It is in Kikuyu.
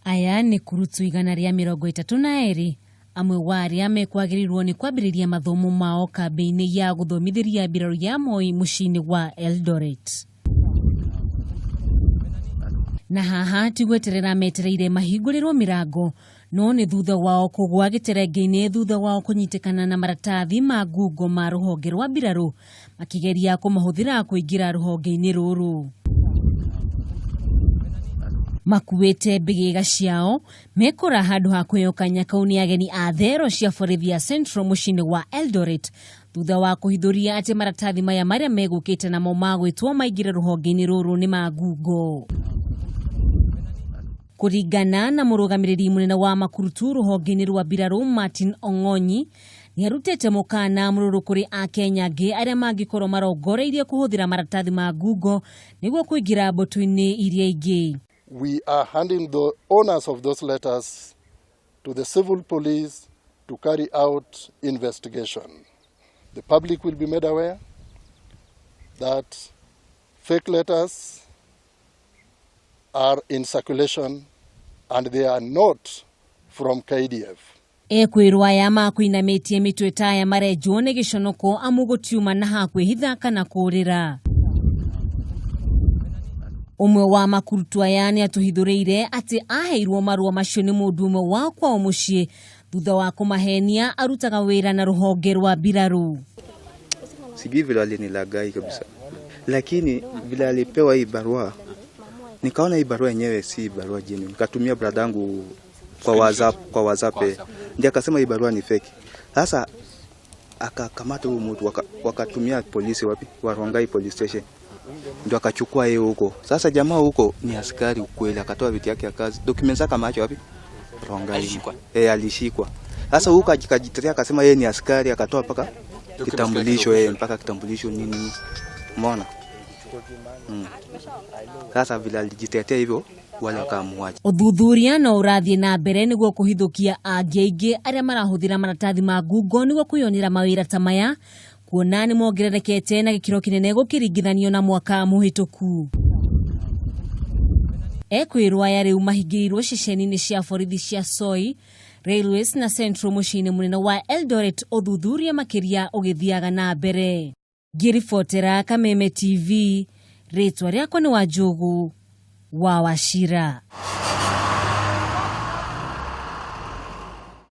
Aya nĩ kurutu 132 amwe wa arĩa mekwagĩrĩirwo nĩ kwambĩrĩria mathomo mao kambĩ-inĩ ya gũthomithĩria mbirarũ ya Moi mũciĩ-inĩ wa Eldoret. Na haha ti gweterera metereire mahingũrĩrwo mĩrango no nĩ thutha wao kũgwa gĩterenge-inĩ thutha wao kũnyitĩkana na maratathi ma ngungo ma rũhonge rwa mbirarũ makĩgeria kũmahũthĩra kũingĩra rũhonge-inĩ rũrũ. Makuĩte mbĩgĩga ciao mekũra handũ ha kũheo kanya kau nĩ ageni a thero cia borithi ya Central mũciĩ-inĩ wa Eldoret thutha wa kũhithũria atĩ maratathi maya marĩa megũkĩte namo ma gwĩtwo maingĩre rũhonge-inĩ rũrũ nĩ ma ngungo. Kũringana na mũrũgamĩrĩri mũnene wa makurutu rũhonge-inĩ rwa mbirarũ Martin Ong'onyi nĩ arutĩte mũkana mũrũrũ kũrĩ akenya angĩ arĩa mangĩkorwo marongoreirie kũhũthĩra maratathi ma ngungo nĩguo kũingĩra mbũtũ-inĩ iria ingĩ. We are handing the owners of those letters to the civil police to carry out investigation. The public will be made aware that fake letters are in circulation and they are not from KDF. Ekwĩrwo aya makũinamĩtie mĩtwe taya marenjwo nĩ gĩconoko amu gũtiuma na ha kwĩhitha kana kũrĩra. Ũmwe wa makurutu aya nĩ atũhithũrĩire atĩ aheirwo marũa macio nĩ mũndũ ũmwe wa kwao mũciĩ thutha wa kũmahenia arutaga wĩra na rũhonge rwa mbirarũ. Sijui vile alinilagai kabisa, lakini vile alipewa hii barua nikaona hii barua yenyewe si barua genuine. Nikatumia brother yangu kwa WhatsApp, ndiye akasema hii barua ni fake. Sasa akakamata huyu mtu wakatumia polisi wapi wa Rongai police station, ndio akachukua yeye huko. Sasa jamaa huko ni askari ukweli, akatoa vitu yake ya kazi, documents zake ameacha wapi Rongai. Alishikwa? Eh, alishikwa. Sasa huko akajitetea akasema yeye ni askari, akatoa mpaka kitambulisho yeye, mpaka kitambulisho nini, umeona? Sasa vile alijitetea hivyo, wale wakamwacha. Ũthuthuria no ũrathiĩ na mbere nĩguo kũhithũkia angĩ aingĩ arĩa marahũthĩra maratathi ma ngungo nĩguo kwĩyonera mawĩra ta maya kuona nĩ mongererekete na gĩkĩro kĩnene gũkĩringithanio na mwaka mũhĩtũku. Ekwĩrwo aya rĩu mahingĩirwo ceceni-inĩ cia borithi cia Soi, Railways na Central mũciĩ-inĩ mũnene wa Eldoret ũthuthuria makĩria ũgĩthiaga na mbere. Ngĩribotera Kameme TV, rĩtwa rĩakwa nĩ Wanjũgũ wa Wachira.